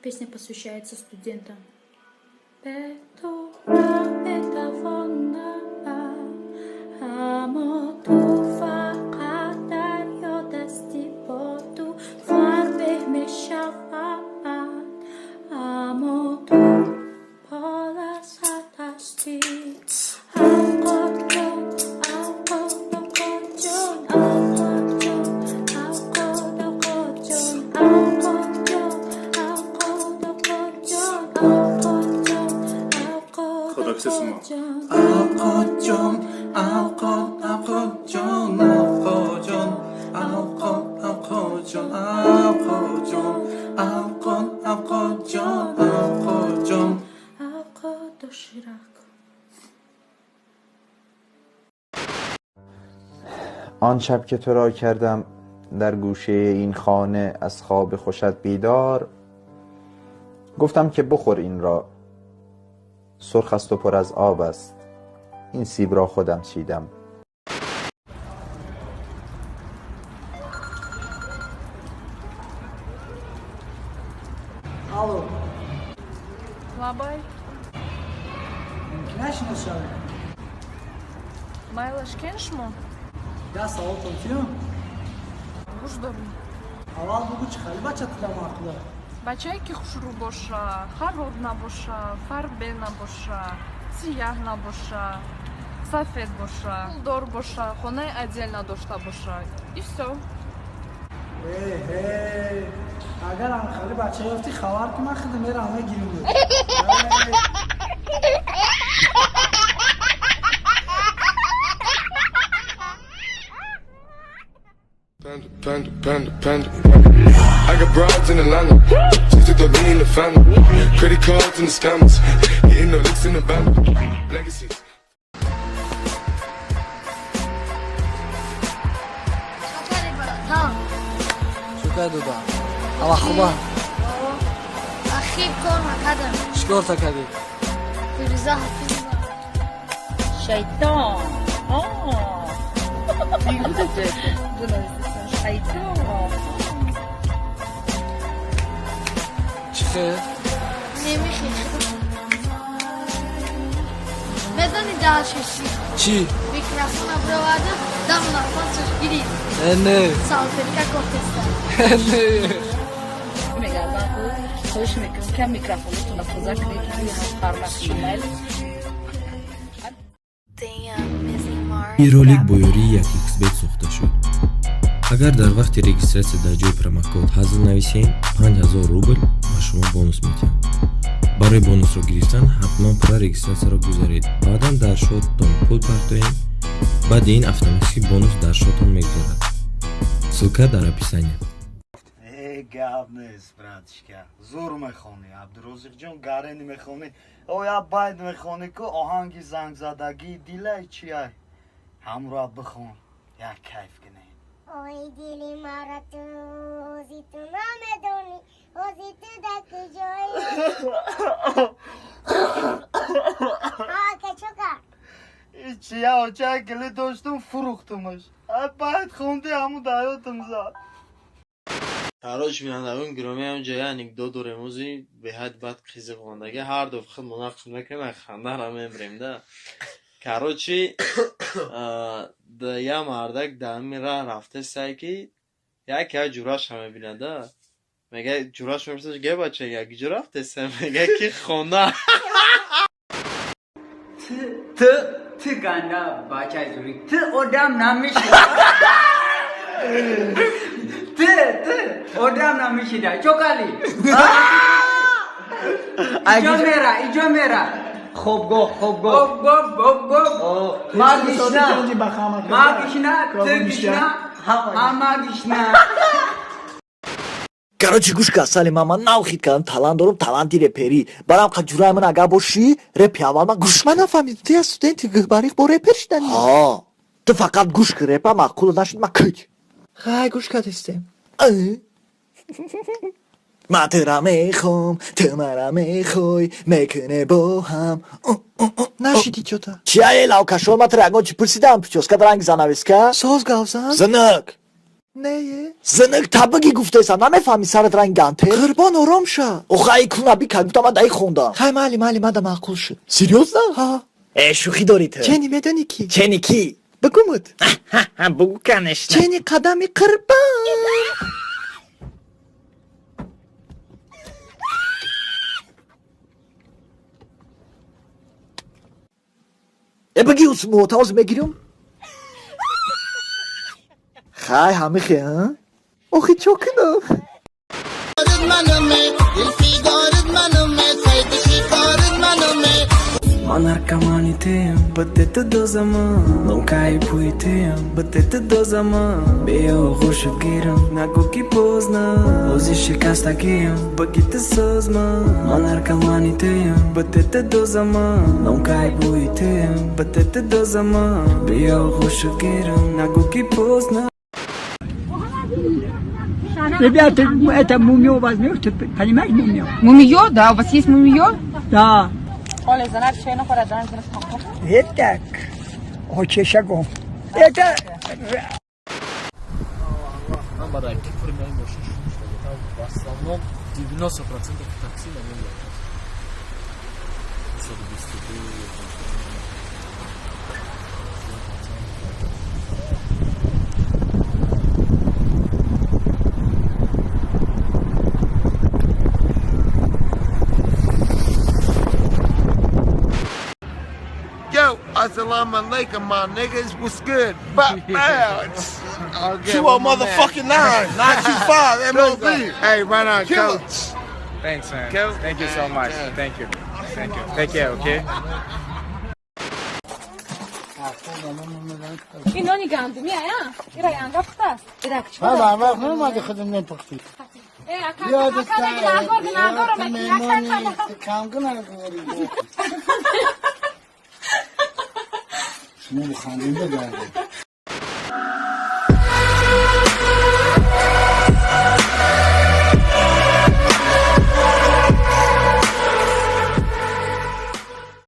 Песня посвящается студентам. Бе ту наметавонам, аммо ту фақат дар ёд ҳастӣ, бо ту фарбеҳ мешавам, аммо ту поласат ҳастӣ. Авқотҷон, авқот, авқотҷон, авқотҷон, авқот, авқотҷон, авқотҷон, авқот, авқотҷон, авқотҷон, авқот, Худоҳофиз шумо. авқотҷон. Авқотҷон, авқот, авқотҷон, авқотҷон, авқот, авқотҷон, авқотҷон, авқот, авқотҷон, авқотҷон. Авқот доширак. آن شب که تو را کردم در گوشه این خانه از خواب خوشت بیدار، گفتم که بخور این را، سرخ است و پر از آب است، این سیب را خودم چیدم. Алло. Лабай. Мумкин шинос шавем? Майлаш, кен шумо? Я саволтон тиём. Гӯш дорем. Аввал бугӯ, чӣ хали бача туда маъқула? Бачае ки хушрӯ боша, хароб набоша, фарбе набоша, сияҳ набоша, сафед боша, пулдор боша, хонаи отдельно дошта боша, и всё. Э, агар ҳамхали бача ёфтӣ, хабар ки, ман худам мерам мегирим. Panda, panda, panda, panda. I got broads in Atlanta. Just took the lean in the family. Credit cards and the scammers. Hitting the licks in the bando. Legacies. Шукар додам, ава хуба? Ахир кор накардам. Чӣ корта кардӣ? Фирӯза Ҳафизова. Шайтон. О. Шайтон. Чӣ хел? Немихел. Медони дааши чӣ? Чӣ? Микрофона бироварда, дам нафасаш гирифт. Э, не. Салфетка кофтеста. Не. Мегардам, хоҳиш мекунам, кам микрофонатона тоза кунед, пармахшумайл. Ин ролик бо ёрии 1xBet сохта шуд. Агар дар вақти регистрация дар ҷои промокод ҳазл нависем, 5000 рубл ба шумо бонус медиҳанд. Барои бонусро гирифтан ҳатман пурра регистрация ро гузаред, баъдан дар счёт тон пул партоед. Баъди ин автоматически бонус дар счёт он мегузарад. Ссылка дар описание. Э, гап нест, братишка, зур мехонӣ, Абдурозиқҷон, гарени мехонӣ. Оя байд мехонӣ ку, оҳанги зангзадагии дилай чиай, ҳамроҳ бихон, як кайф кунем. Ой, дили мара ту, ҳози ту намедонӣ, ҳози ту дар куҷоӣ? Ака, чо кард? Чия, оча кили доштум, фурӯхтумаш. Байд хонди, ҳаму даётум зад. Короче, бинандагон гиромӣ, ҳамҷо я анекдот дорем, ози беҳад бад қизиқ мондагӣ, ҳар ду худ нақл мекунем, хандара мемрем да. Короче, я мардак дар ҳамин раҳ рафтесай, ки яке я ҷураша мебинад да, мега, ҷураш мепурсад: ге бача, як ҷо рафтеса? Мега ки хона. Ту, ту ганда бачаи зури, ту одам намеши, ту одам намешида чокали. Иҷо мера, иҷо мера. Хобгоҳ, хобгоҳ. Хобгоҳ, хобгоҳ. Ма гишна, ма гишна, ту гишна, ҳама гишна. Короче, гӯш ка, Салима, ман нав хит кардам, талант дорам, таланти реперӣ. Барам қа ҷураи ман агар бошӣ, репи аввал ман гӯш. Ман нафаҳмидам, ту як студенти бариқ бо репер шиданӣ? Ҳо, ту фақат гӯш ки, репа маъқул нашуд, ма кӯч. Хай, гӯш кардистем. Ман тура мехоҳам, ту мара мехоҳӣ, мекуне бо ҳам. Нашиди чота. Чия, э лавкашон, ман тура ягон чӣ пурсидам? Причёска ранги занавеска. Соз гавзан. Зинак. Не, зинак табиги гуфтесам, намефаҳми сарат ранг гантел. Қурбон, ором ша. Охай куна бика, гуфтам ман даи хондам. Хай, майли, майли, мада маъқул шуд. Серьёзно? Ҳа. Э, шӯхӣ дорӣ ту. Чени медонӣ ки? Чени ки? Бигумуд. Бугу, конечно. Чени қадами қурбон. Э, биги усмуота ҳозир мегирём. Хай, ҳамихе, а? Охи, чо кунам? Ма наркомани тем, бадета дозама, ломкаи пуи тем, бадета дозама, биё оғӯшат гирам, нагӯ ки поздно, ози шикастагиям, багита созма. Ма наркомани тем, бадета дозама, ломкаи пуи тем, бадета дозама, биё оғӯшат гирам, нагӯ ки поздно. Ребята, это мумиё возьмешь, ты понимаешь мумиё? Мумиё, да, у вас есть мумиё? Да. Это очешагом. Это Ман барои кифр меои мошин шуда, там в основном 90% такси на нем 122. Yo, assalamu alaikum, my niggas. What's good? Bop, bow. Okay, Two one oh more man. motherfucking nine, 925 MOB. Hey, right on, Killer. coach. Thanks, man. Coach. Thank you so much. Thank you. Thank you. Take care, okay? Ин нони гандумӣ ая? Ира янга пухтааст? Ира кичи. Ман вақт наомади худам мепухтӣ. Э, ака, ака, гунаҳгор, гунаҳгорро мекунӣ, ака. Кам гунаҳгорӣ. Шумо бихандем бигардед.